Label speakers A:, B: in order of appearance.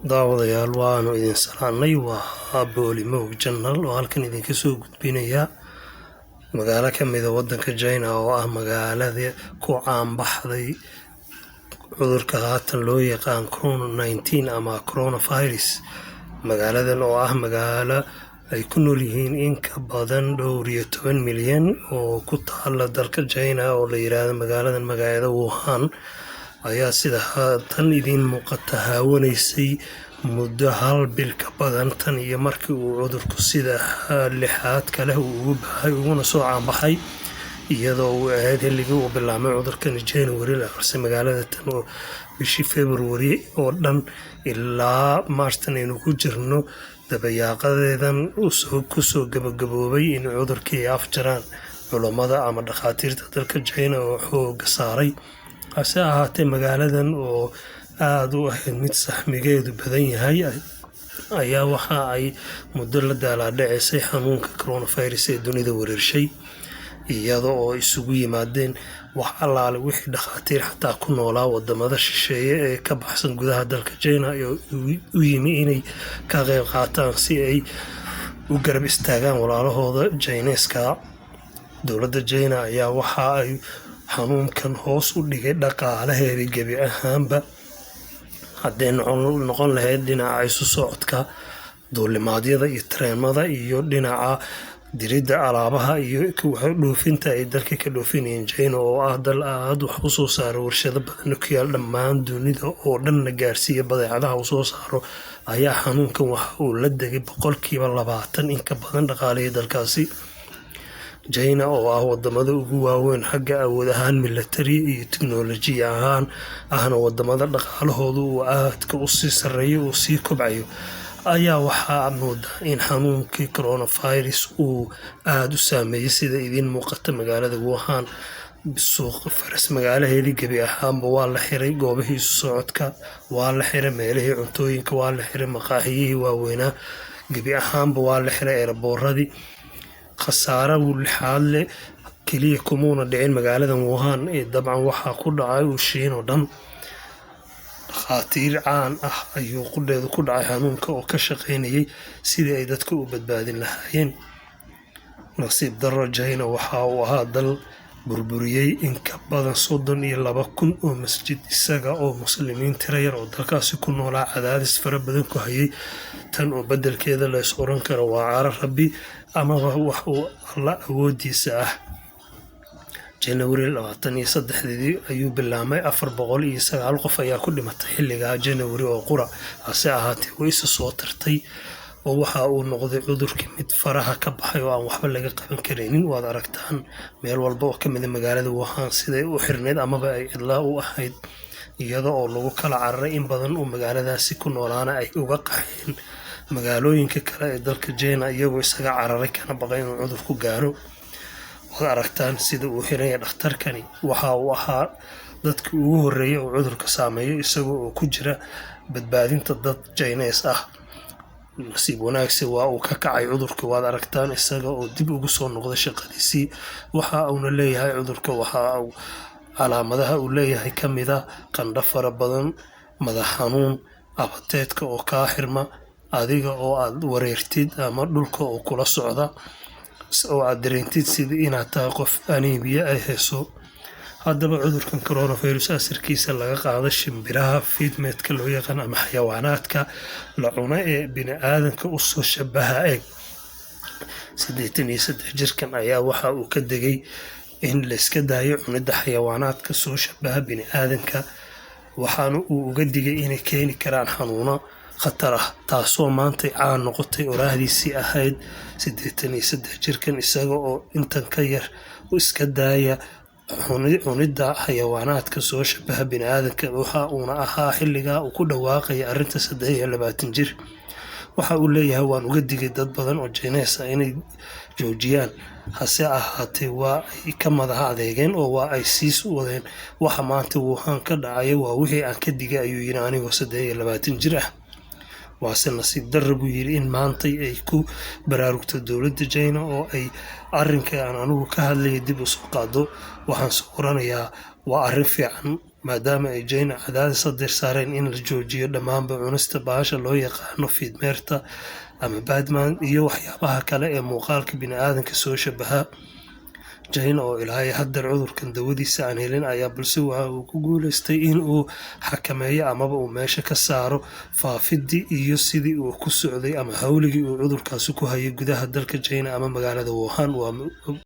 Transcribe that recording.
A: Daawadayaal, waanu idin salaanay. Waa Boolimoog Channel oo halkan idinka soo gudbinaya magaalo ka mid ah waddanka China, oo ah magaalada ku caanbaxday cudurka haatan loo yaqaan Corona 19 ama coronavirus. Magaaladan oo ah magaalo ay ku nool yihiin in ka badan dhowr iyo toban milyan oo ku taala dalka China oo la yiraahdo magaaladan magaceeda Wuhan, ayaa sida haatan idiin muuqata haawanaysay muddo hal bil ka badan, tan iyo markii uu cudurku sida lixaadka leh uu ugu baahay uguna soo caanbaxay, iyadoo uu ahayd xilligii uu bilaabmay cudurkani January, balse magaalada tan oo bishii February oo dhan ilaa Marchtan aynu ku jirno dabayaaqadeedan kusoo gabagaboobay in cudurkii ay afjaraan culammada ama dhakhaatiirta dalka China oo xooga saaray. Hase ahaatee, magaaladan oo aada u ahayd mid saxmigeedu badan yahay ayaa waxa ay muddo la daalaadhaceysay xanuunka coronavirus ee dunida wareershay, iyada oo isugu yimaadeen wax allaale wixii dhakhaatiir xataa ku noolaa wadamada shisheeye ee ka baxsan gudaha dalka China u yimi inay ka qayb qaataan si ay u garab istaagaan walaalahooda Chineeska. Dowladda China ayaa waxa ay xanuunkan hoos u dhigay dhaqaalaheeda gebi ahaanba, hadday noqon lahayd dhinaca isu socodka, duulimaadyada iyo tareemada, iyo dhinaca diridda alaabaha iyo dhoofinta ay dalka ka dhoofinayeen. China oo ah dal aada wax u soo saaro, warshado badan ku yaal, dhammaan dunida oo dhanna gaarsiiya badeecadaha uu soo saaro, ayaa xanuunkan waxa uu la degay 20% in ka badan dhaqaalihii dalkaasi. China oo ah wadamada ugu waaweyn xagga awood ahaan, military iyo tiknolojiya ahaan, ahna wadamada dhaqaalahooda uu aadka u sii sarreeyo, uu sii kobcayo, ayaa waxaa moodaa in xanuunkii coronavirus uu aada u saameeyey. Sida idiin muuqata, magaalada Wuhan suuq faras magaalaheedii gebi ahaanba waa la xiray, goobihii isu socodka waa la xiray, meelihii cuntooyinka waa la xiray, maqaaxiyihii waaweynaa gebi ahaanba waa la xiray, eerabooradii. Khasaare lixaad leh keliya kumuuna dhicin magaalada Wuhan ee dabcan waxaa ku dhacay uu Shiin oo dhan. Dhakhaatiir caan ah ayuu qudheedu ku dhacay xanuunka oo ka shaqaynayay sidii ay dadka u badbaadin lahaayeen. Nasiib darro, China waxa uu ahaa dal burburiyey in ka badan 32,000 oo masjid, isaga oo muslimiin tiro yar oo dalkaasi ku noolaa cadaadis fara badan ku hayay. Tan oo beddelkeeda la is oran karo waa caro Rabbi amaba wax uu Alla awoodiisa ah. January 23-deedii ayuu bilaabmay, 409 qof ayaa ku dhimatay xilligaa January oo qura. Hase ahaatee, way isa soo tartay oo waxa uu noqday cudurkii mid faraha ka baxay oo aan waxba laga qaban karaynin. Waad aragtaan meel walba oo kamid ah magaalada Wuhan siday u xirneyd amaba ay cidlaa u ahayd, iyada oo lagu kala cararay, in badan oo magaaladaasi ku noolaana ay uga qaxeen magaalooyinka kale ee dalka China, iyagoo isaga cararay kana baqay inuu cudurku gaaro. Waad aragtaan sida uu xiran yahay. Dhakhtarkani waxa uu ahaa dadkii ugu horreeyay oo cudurka saameeyo, isagoo oo ku jira badbaadinta dad Chinees ah. Nasiib wanaagse, waa uu ka kacay cudurka. Waad aragtaan isaga oo dib ugu soo noqday shaqadiisii. Waxa uuna leeyahay cudurka waxa uu calaamadaha uu leeyahay ka mid ah qandho fara badan, madax xanuun, appetite-ka oo kaa xirma, adiga oo aad wareertid ama dhulka oo kula socda, oo aad dareentid sidii inaad tahay qof anemia ay hayso. Haddaba, cudurkan coronavirus asalkiisa laga qaado shimbiraha fiidmeedka loo yaqaan ama xayawaanaadka la cuno ee bini aadanka usoo shabaha eg. 83 jirkan ayaa waxa uu ka degay in layska daayo cunidda xayawaanaadka soo shabaha bini aadanka, waxaana uu uga digay inay keeni karaan xanuuno khatar ah, taasoo maantay caan noqotay oraahdiisii ahayd. 83 jirkan isaga oo intan ka yar iska daaya cunidda xayawaanaadka soo shabaha biniaadanka, waxa uuna ahaa xilligaa uu ku dhawaaqaya arrinta 23 jir. Waxa uu leeyahay, "Waan uga digay dad badan oo Chinees ah inay joojiyaan, hase ahaatee waa ay ka madax adeegeen oo waa ay sii wadeen. Waxa maanta Wuhan ka dhacaya waa wixii aan ka digay," ayuu yidhi, "anigoo 23 jir ah. Waase nasiib darro," buu yidhi, "in maantay ay ku baraarugto dowladda China oo ay arrinka aan anigu ka hadlaya dib u soo qaado. Waxaan soo oranayaa waa arrin fiican." Maadaama ay China cadaadis hadeer saareen in la joojiyo dhammaanba cunista bahasha loo yaqaano fiidmeerta ama Batman iyo waxyaabaha kale ee muuqaalka bini'aadanka soo shabaha. China oo ilaa iyo haddeer cudurkan dawadiisa aan helin ayaa balse waxa uu ku guuleystay in uu xakameeyo amaba uu meesha ka saaro faafidii iyo sidii uu ku socday ama hawligii uu cudurkaasi ku hayay gudaha dalka China ama magaalada Wuhan. Waa